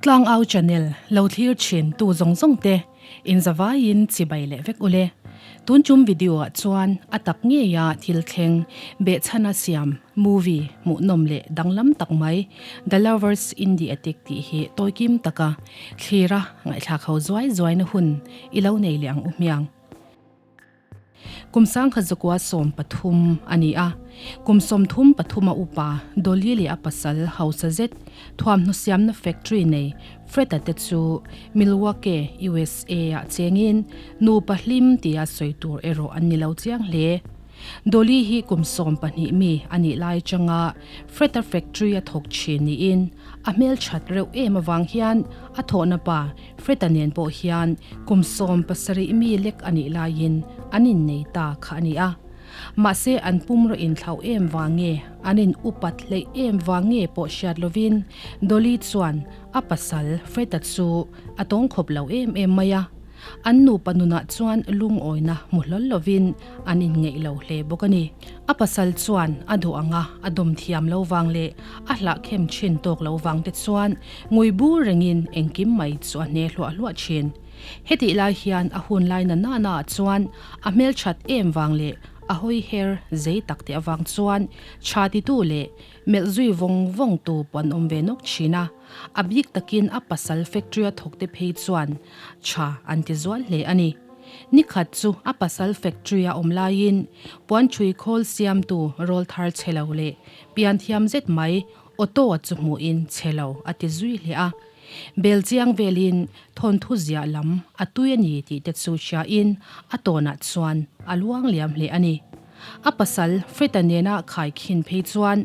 Tlangau channel lo thlir thin tu zawng zawng te in zavaiin chibai leh vek ule. Tun chum video ah chuan a tak ngeia thil thleng behchhana siam movie hmuhnawm leh danglam tak mai The Lovers in the Attic tih hi tawikim taka thlira ngaihthlak ho zuai zuaina hun i lo nei leh ang u hmiang. Kum 1913 a ni a, kum 33 a upa Dolly leh a pasal hausa zet thuamhnaw siamna factory nei Fred-a te chu Milwaukee, USA ah chengin nupa hlim tia sawi tur erawh an ni lo chiang hle. Dolly hi kum 12 mi a nih lai atanga Fred-a factory a thawk thin niin a hmelthat reuh em avang hian a thawhna pa Fred-a nen pawh hian kum 17 mi lek a nih laiin an innei ta kha a ni a. Mahse an pumraw inthlauh em vang nge, an in upat hleih em vang nge pawh hriat lovin Dolly chuan a pasal Fred-a chu a tawng khawp lo em em mai a. An nupa nunah chuan lungawina hmu hlawl lovin an inngeih lo hle bawk a ni. A pasal chuan a duh anga a dawm thiam lo vang leh a hlahkhem thin tawk lo vang te chuan ngui bur rengin engkim mai chu a hne hluah hluah thin. Hetih lai hian a hun lai na nana ah chuan a hmelthat em vang leh a hawi her zei tak te avang chuan tha titu leh melh zui vawng vawng tu pawh an awm ve nawk thin a. A bik takin a pasal factory a thawk te phei chuan tha an ti zual hle a ni. Nikhat chu a pasal factory a awm laiin puanthui khawl siamtu rawl thar chhe lo leh pian thiam zet mai auto chu hmuhin chhe lo a ti zui hle a. Bel chiang velin thawnthu ziah lam a tui a ni tih te chu hriain a tawnah chuan a luang liam hle a ni. A pasal Fred-a nena khaikhin phei chuan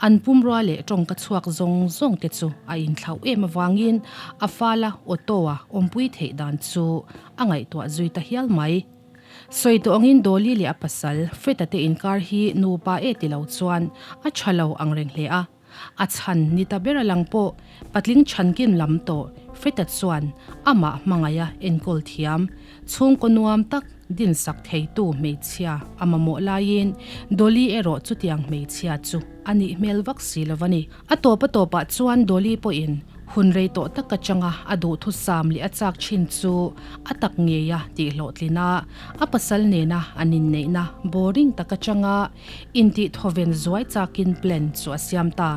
an pumrua leh tawngka chhuak zawng zawng te chu a inthlauh em avangin a fala auto-a awmpui theih dan chu a ngaihtuah zui ta hial mai. Sawi tawh angin Dolly leh a pasal Fred-a te inkar hi nupa e ti lo chuan a tha lo angreng hle a. A chhan ni ta ber a lang pawh patling chhankin lam tawh Fred-a chuan amah hmangaiha enkawl thiam, chhungkaw nuam tak dinsak theitu hmeichhia a mamawh laiin Dolly erawh chutiang hmeichhia chu a nih hmel vak si lo a ni. A tawp a tawpah chuan Dolly pawhin hun rei tawh tak atanga a duhthusam leh a chak thin chu a tak ngeia tihhlawhtlin a, a pasal nena an inneihna boring tak atanga Intih thawven zuai chakin plan chu a siam ta.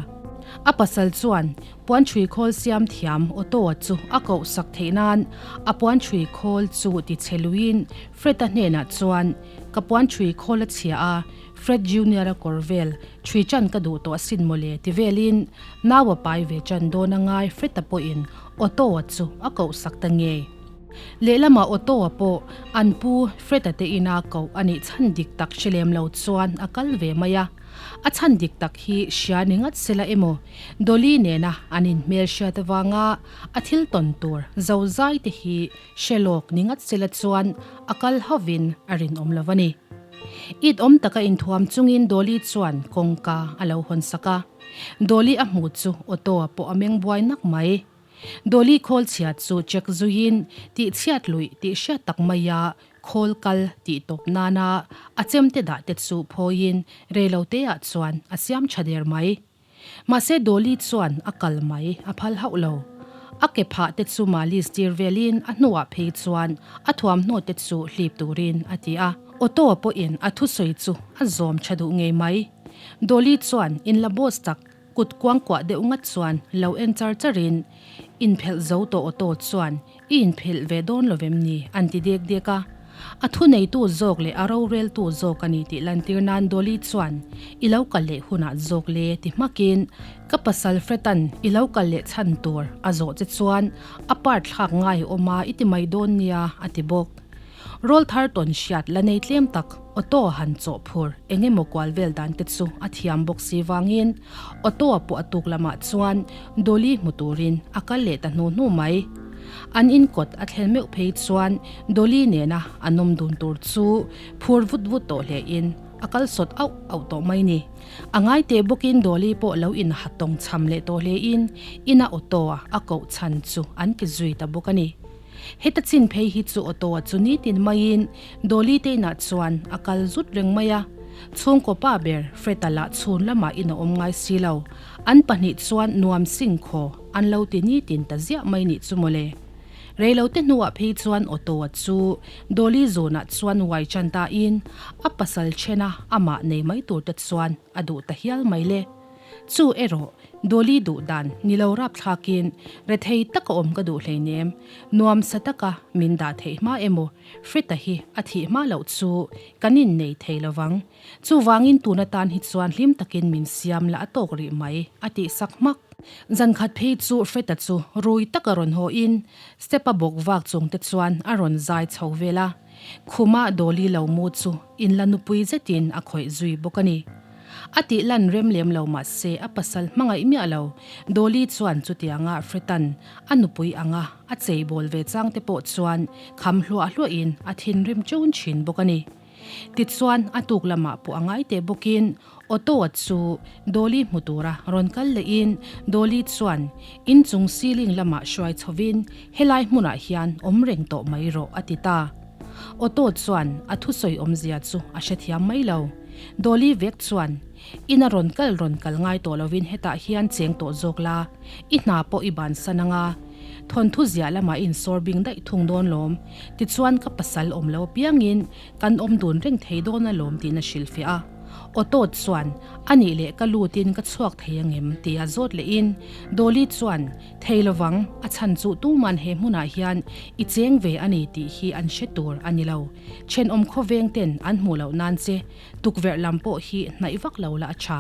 A pasal chuan puanchhui khawl siam thiam Otto-a chu a koh sak theih nan a puanchhui khawl chu ti chhe luiin Fred-a hnenah chuan, Ka puanchhui khawl a chhia a, Fred Junior-a kawr vel chhui chan ka duh tawh asin mawle ti velin nau a pai ve chan dawn a ngai Fred-a pawhin Otto-a chu a koh sak ta ngei. Lehlamah Otto-a pawh an pu Fred-a te ina koh a nih chhan dik tak hre lem lo chuan a kal ve mai a. A chhan dik tak hi hria ni ngat sela emaw Dolly nena an inhmel hriat avanga a thil tawn tur zozai te hi hre lawk ni ngat sela chuan a kal hovin a rinawm lo a ni. It awm taka inthuam chungin Dolly chuan kawngka a lo hawn sak a. Dolly a hmu chu Otto-a pawh a meng buai nak mai. Dolly khawl chhiat chu check zuiin tih chhiat luih tih hriat tak maia khawl kal tih tawp nana a chemte dah te chu phawiin reilote ah chuan a siam tha der mai. Mahse Dolly chuan a kal mai a phal hauh lo. A ke phah te chu malis tir velin a hnuah phei chuan a thuamhnaw te chu hlip turin a ti a. Auto pawhin a thusawi chu a zawm tha duh ngei mai. Dolly chuan in la boss tak Kut kuangkuah deuh ngat chuan lo en char charin, Inphelh zo tawh auto chuan i inphelh ve dawn lo vem ni? an ti dek dek a. A thuneitu zawk leh a roreltu zawk a ni tih lantir nan Dolly chuan, I lo kal leh hunah zawk le ti hmakin, Ka pasal Fred-a'n i lo kal leh chhan tur a zawh che chuan a part thlak ngai awm a i ti mai dawn nia a ti bawk. Rawl thar tawn hriat la nei tlem tak auto han chawh phur eng emaw kual vel dan te chu a thiam bawk si vangin auto a pawh a tuk lamah chuan Dolly hmu turin a kal leh ta hnu hnu mai. An in kawt a thlen meuh phei chuan Dolly nena an awm dun tur chu phur vut vut tawh hle in a kal sawt auh auh tawh mai ni. A ngai teh bawkin Dolly pawh lo in ha tawng cham leh tawh hle in ina auto a koh chhan chu an ti zui ta bawk a ni. Heta chin phei hi chu auto-a chu nitin maiin Dolly te inah chuan a kal zut reng mai a. Chhungkaw pa ber Fred-a lah chhun lamah in a awm ngai si lo. An pahnih chuan nuam sing khaw an lo ti nitin ta ziah mai nih chu mawle. Reilote hnuah phei chuan Otto-a chu Dolly zunah chuan uai chan tain a pasal thena amah nei mai tur te chuan a duh ta hial mai le. Chu erawh Dolly duh dan ni lo rapthlakin rethei taka awm ka duh hleinem, nuamsa taka min dah theih hma emaw Frita hi a thih hma loh chu kan innei thei lovang. Chuvangin tun atan hi chuan hlim takin min siam la a tawk rih mai, a tih sak hmak. Zankhat phei chu Freta chu rui taka rawn hawiin step a bawk vak chung te chuan a rawn zai chho vel a. Khuma Dolly lo mu chu inla nupui zetin a khawih zui bawk a ni. A tih lan rem lem lo mah se a pasal hmangaih miah lo. Dolly chuan chutianga Fretan a nupui anga a cheibawl ve chang te pawh chuan kham hluah hluahin a thinrim ṭun ṭhin bawk a ni. Tichuan a tuk lamah pawh a ngai teh bawkin Otto-a chu Dolly hmu tura rawn kal lehin Dolly chuan inchung ceiling lamah hruai chhovin helai hmunah hian awm reng tawh mai rawh a ti ta. Otto chuan a thusawi awmzia chu a hrethiam mai lo. Dolly vek chuan In a rawn kal rawn kal ngai tawh lovin hetah hian cheng tawh zawk la, i hna pawh i bansan anga thawnthu ziah lamah i insawr bing daih thung dawn lawm. Tichuan ka pasal awm lo apiangin kan awm dun reng thei dawn alawm tiin a hrilhfiah a. Otto chuan a nih leh ka lutin ka chhuak thei angem tia zawt lehin Dolly chuan Thei lovang, a chhan chu tuman he hmunah hian i cheng ve a ni tih hi an hre tur a ni lo. Thenawm khawveng ten an hmuh loh nan che Tukverh lam pawh hi hnaih vak lo la a tha.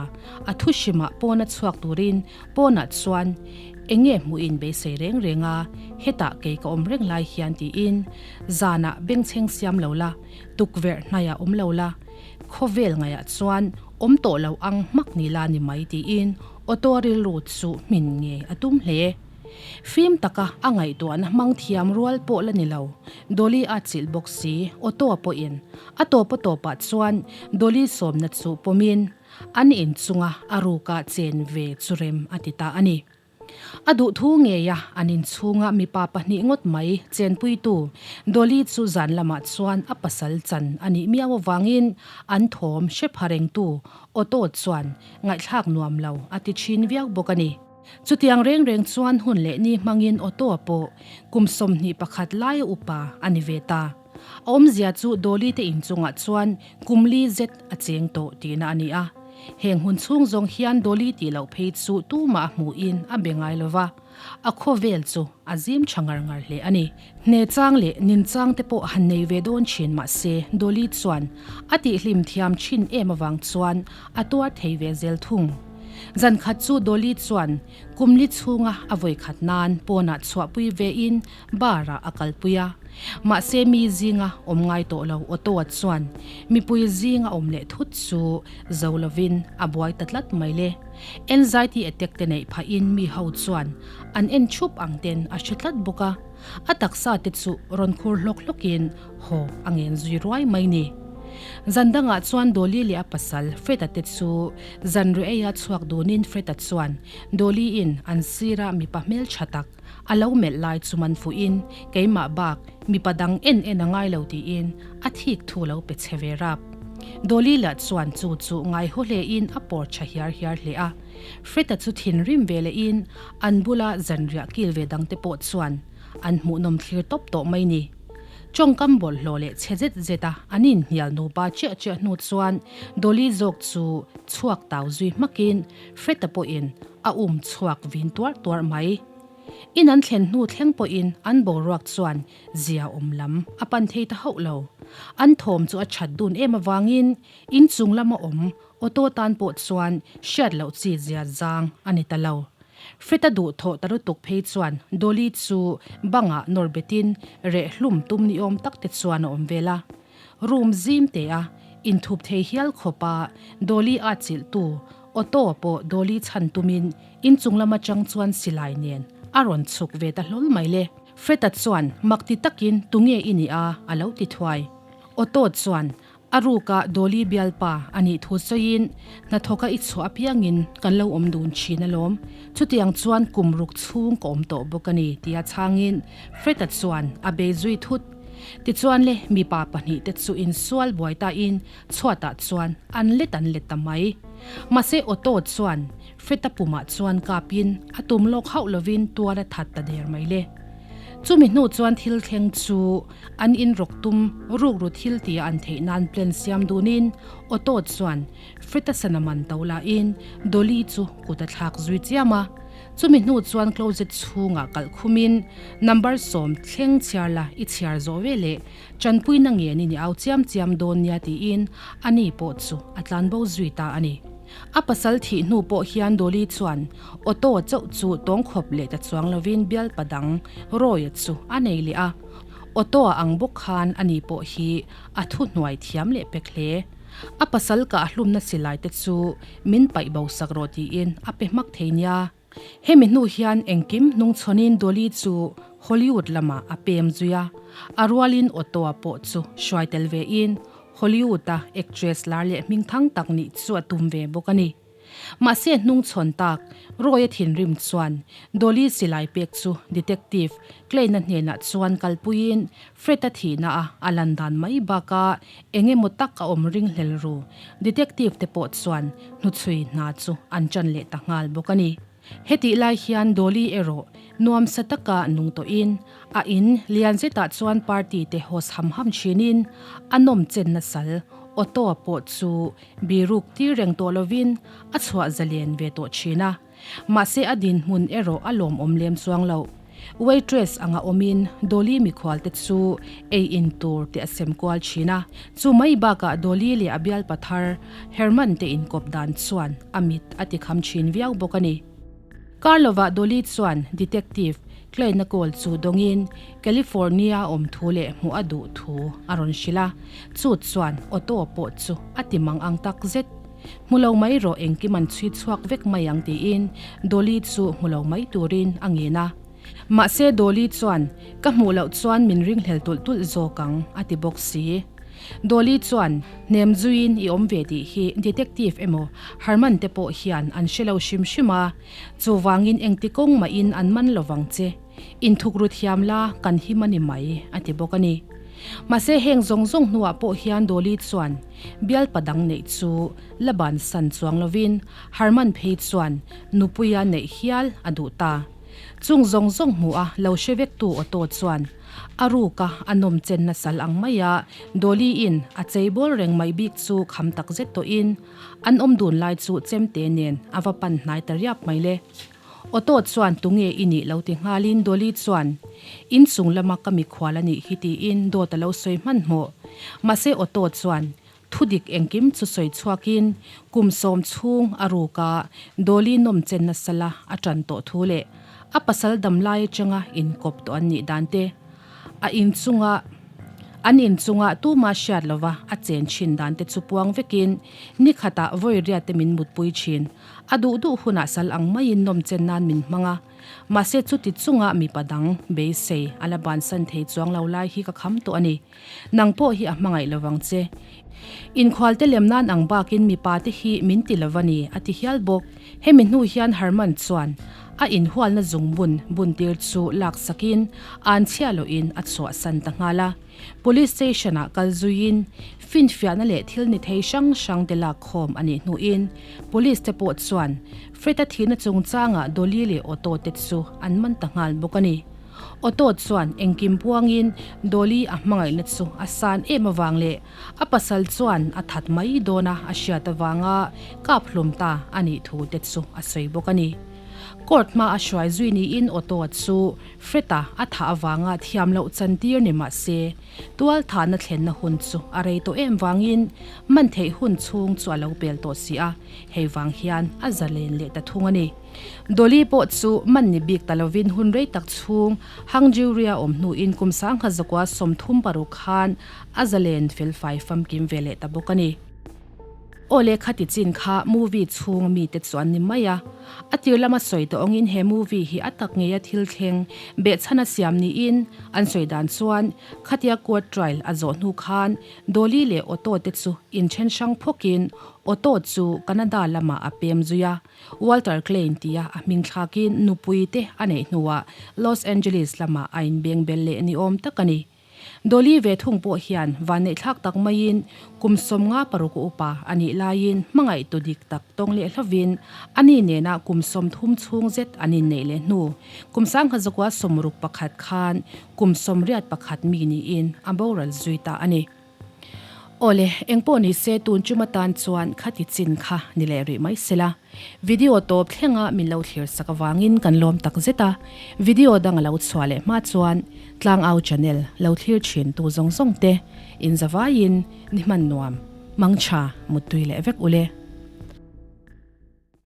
A thu hrimah pawna chhuak turin pawnah chuan eng nge hmuh in beisei reng reng a, hetah kei ka awm reng lai hian tiin zanah bengchheng siam lo la, tukverh hnaihah awm lo la, khawvel ngaihah chuan awm tawh lo ang hmak ni la ni mai tiin auto rilru chu hmin ngei a tum hle. Fim taka a ngaihtuahna hmang thiam rual pawh la ni lo, Dolly a chilh bawk si, Otto pawhin a tawp a tawpah chuan Dolly sawmna chu pawmin an inchunga a ruka chen ve chu rem a ti ta a ni. A duhthu ngeia an inchhunga mipa pahnih ngawt mai chenpuitu Dolly chu zan lamah chuan a pasal chan a nih miau avangin an thawm hre pha rengtu Otto chuan ngaihthlak nuam lo a ti thin viau bawk a ni. Chutiang reng reng chuan hun leh ni hmangin Otto-a pawh kum 21 laia upa a ni ve ta. A awmzia chu Dolly te inchungah chuan kum li zet a cheng tawh tihna a ni a. Heng hun chhung zawng hian Dolly tih loh phei chu tumah a hmuhin a be ngai lo va, a khawvel chu a zim tha ngar ngar hle a ni. Hne chang leh nin chang te pawh han nei ve dawn thin mah se Dolly chuan a tihhlim thiam thin em avang chuan a tuar thei ve zel thung. Zan khat chu Dolly chuan kum li chhunga a vawi khat nan pawnah chhuahpui vein bar ah a kalpui a. Mahse mi zinga awm ngai tawh lo Otto-a chuan mipui zinga awm leh thut chu zo lovin a buai ta tlat mai le. Anxiety attack te neih phahin mi ho chuan an en thup ang ten a hre tlat bawk a. A taksa te chu rawn khur hlawk hlawkin haw a ngen zui ruai mai ni. Zan dangah chuan Dolly leh a pasal Fred-a te chu zan reh eia chhuak dunin Fred-a chuan Dolly-in an sira mipa hmeltha tak a lo melh lai chu man fuhin keimah bak mipa dang en en a ngai lo tiin a thik thu lo pe che ve rap. Dolly lah chuan chu chu ngai haw hlein a pawr tha hiar hiar hle a. Fred-a chu thinrim ve lehin an bula zanriah kil ve dangte pawh chuan an hmuhnawm thlir tawp tawh mai ni. Tawngkam bawlhhlawh leh chhe zet zet a an inhnial nupa chiah chiah hnu chuan Dolly zawk chu chhuak tau zui hmakin Fred-a pawhin a um chhuak vin tuar tuar mai. In an thlen hnu thleng pawhin an boruak chuan zia awm lam a pan thei ta hauh lo. An thawm chu a that dun em avangin inchung lama awm Auto tan pawh chuan hriat loh chi zia zang a ni ta lo. Fred-a duh thawh ta lutuk phei chuan Dolly chu bangah nawr betin reh hlum tum ni awm tak te chuan a awm vel a. Room zim te a inthup thei hial khawp a, Dolly a chilhtu Otto pawh Dolly chhan tumin inchung lam atang chuan silai nen a rawn chhuk ve ta hlawl mai le. Fred-a chuan mak ti takin tunge i nih a a lo ti thuai. Otto chuan A ruka Dolly bialpa a nih thu sawiin, Hnathawka i chhuah apiangin kan lo awm dun thin alawm. Chutiang chuan kum ruk chhung ka awm tawh bawk a ni, tia chhangin Fred-a chuan a bei zui thut. Tichuan le, mipa pahnihte chu insual buai tain chhuatah chuan an let an let ta mai. Mahse Otto chuan Fred-a pumah chuan kapin a tum lawk hauh lovin tual a that ta der mai le. Chumi hnu chuan thil thleng chu an inrawk tum rukru thil tia an theih nan plan siam dunin Otto chuan Fred-a sana man to lahin Dolly chu kut a thlak zui chiam a. Chumi hnu chuan closet chhungah kalh khumin number sawm thleng chhiar la i chhiar zawh ve leh Chanpuina ngen in i au chiam chiam dawn nia tiin a ni pawh chu a tlanbo zui ta a ni. A pasal thih hnu pawh hian Dolly chuan Otto chauh chu tawng khawp leh ta chuang lovin bialpa dang Roy-a chu a nei leh a. Otto-a ang bawk khan a ni pawh hi a thuhnuai thiam leh pek hle. A pasal kah hlumna silai te chu min paih bo sak rawh tiin a pe hmak thei nia. Hemi hnu hian engkim hnungchhawnin Dolly chu Hollywood lamah a pem zui a, a rualin Otto-a pawh chu hruai tel vein Hollywood-a actress lar leh hmingthang tak nih chu a tum ve bawk a ni. Mahse hnungchhawn tak Roy-a thinrim chuan Dolly silai pek chu Detective Klein-a hnenah chuan kalpuiin Fred-a thihna a a lan dan mai bakah eng emaw tak a awm ringhlel ru. Detective te pawh chuan hnuchhui hna chu an ṭan leh ta nghal bawk a ni. Hetih lai hian Dolly erawh nuamsa taka nung tawhin a in lian zetah chuan party te host ham ham ṭhinin a nawm chenna sal Otto-a pawh chu biruk tir reng tawh lovin a chhuah zalen ve tawh ṭhin a. Mahse a dinhmun erawh a lawmawm lem chuang lo. Waitress anga awmin Dolly mikhual te chu ei in tur te a sem kual thin a. Chu mai bakah Dolly leh a bialpa thar Herman te inkawp dan chuan a mit a tikham thin viau bawk a ni. Kar lovah Dolly chuan Detective Klein-a call chu dawngin California awm thu leh hmuh a duh thu a rawn hrilh a. Chu chuan Otto pawh chu a ti mang ang tak zet. Hmu lo mai rawh engkim an chhui chhuak vek mai ang tiin Dolly chu hmu lo mai turin a ngen a. Mahse Dolly chuan ka hmuh loh chuan min ringhlel tulh tulh zawk ang a ti bawk si. Dolly chuan hnem zuiin i awm ve tih hi detective emaw Herman te pawh hian an hre lo hrim hrim a, chuvangin engti kawng mahin an man lovang che. Inthukru thiam la kan him a ni mai a ti bawk a ni. Mahse heng zawng zawng hnuah pawh hian Dolly chuan Bialpa dang neih chu la bansan chuang lovin Herman phei chuan nupuia neih hial a duh ta. Chung zawng zawng hmuh a lo hre vektu Otto chuan a ruka a nawm chenna sal ang maia Dolly-in a cheibawl reng mai bik chu kham tak zet tawhin an awm dun lai chu chemte nen a va pan hnai ta riap mai le. Otto chuan tunge i nih lo ti nghalin Dolly chuan inchung lama ka mikhual a nih hi tiin dawt a lo sawi hmanhmawh. Mahse Otto chuan thudik engkim chu sawi chhuakin kum sawm chhung a ruka Dolly nawm chenna sala a tan tawh thu leh a pasal damlai atanga inkawp tawh an nih dan te a inchunga an inchunga tuma hriat lova a chen thin dan te chu puang vekin nikhatah vawi riat te min mutpui thin. A duh duh hunah sal ang maiin nawm chen nan min hmang a, mahse chuti chunga mipa dang beisei a la bansan thei chuang lo lai hi ka kham tawh a ni. Nang pawh hi a hmangaih lovang che. Inkhualte lem nan ang bakin mipa te hi min ti lo a ni, a ti hial bawk. Hemi hnu hian Herman chuan a inhualna zungbun buntir chu laksakin anchhia lohin a chhuahsan ta nghal a. Police station ah kal zuiin finfiahna leh thil ni thei hrang hrang te lak khawm a nih hnuin Police te pawh chuan Fred-a thihna chungchangah Dolly leh Otto te chu an man ta nghal bawk a ni. Otto chuan engkim buangin Dolly a hmangaihna chu a san em avang leh a pasal chuan a that mai dawna a hriat avanga kap hlum ta a nih thu te chu a sawi bawk a ni. Court hma a hruai zui niin Otto chu Fred-a a thah avanga thiam loh chantir ni mah se, tual thahna thlenna hun chu a rei tawh em vangin man theih hun chhung chu a lo pel tawh si a, hei vang hian a zalen leh ta thung a ni. Dolly pawh chu man ni bik ta lovin hun rei tak chhung Hangjuria awm hnuin kum sangha zakua 36 khan a zalen felfai famkim ve leh ta bawk a ni. Aw le khati chin kha movie chhung mi te chuan ni mai a. A tir lama sawi tawh awngin he movie hi a tak ngeia thil thleng behchhan a siam niin an sawi dan chuan khatia court trial a zawh hnu khan Dolly leh Otto te chu inthen hrang phawkin Otto chu Canada lamah a pem zui a, Walter Klein tia a hming thlakin nupui te a neih hnuah Los Angeles lamah a inbeng bel leh ni awm tak a ni. Dolly ve thung pawh hian vanneihthlak tak maiin kum 56 upa a nih laiin hmangaihtu dik tak tawng leh hlovin ani nena kum 30 chhung zet an inneih leh hnu kum 1961 khan kum 81 mi niin a boral zui ta a ni. Awle, engpawh ni se tun chum atan chuan khati chin kha ni leh rih mai sela. Video tawp thlenga min lo thlir sak avangin kan lawm tak zet a, video dang a lo chhuah leh hma chuan Tlangau channel lo thlir thin tu zawng zawng te in zavaiin ni hman nuam, mangtha, muttui leh vek ule.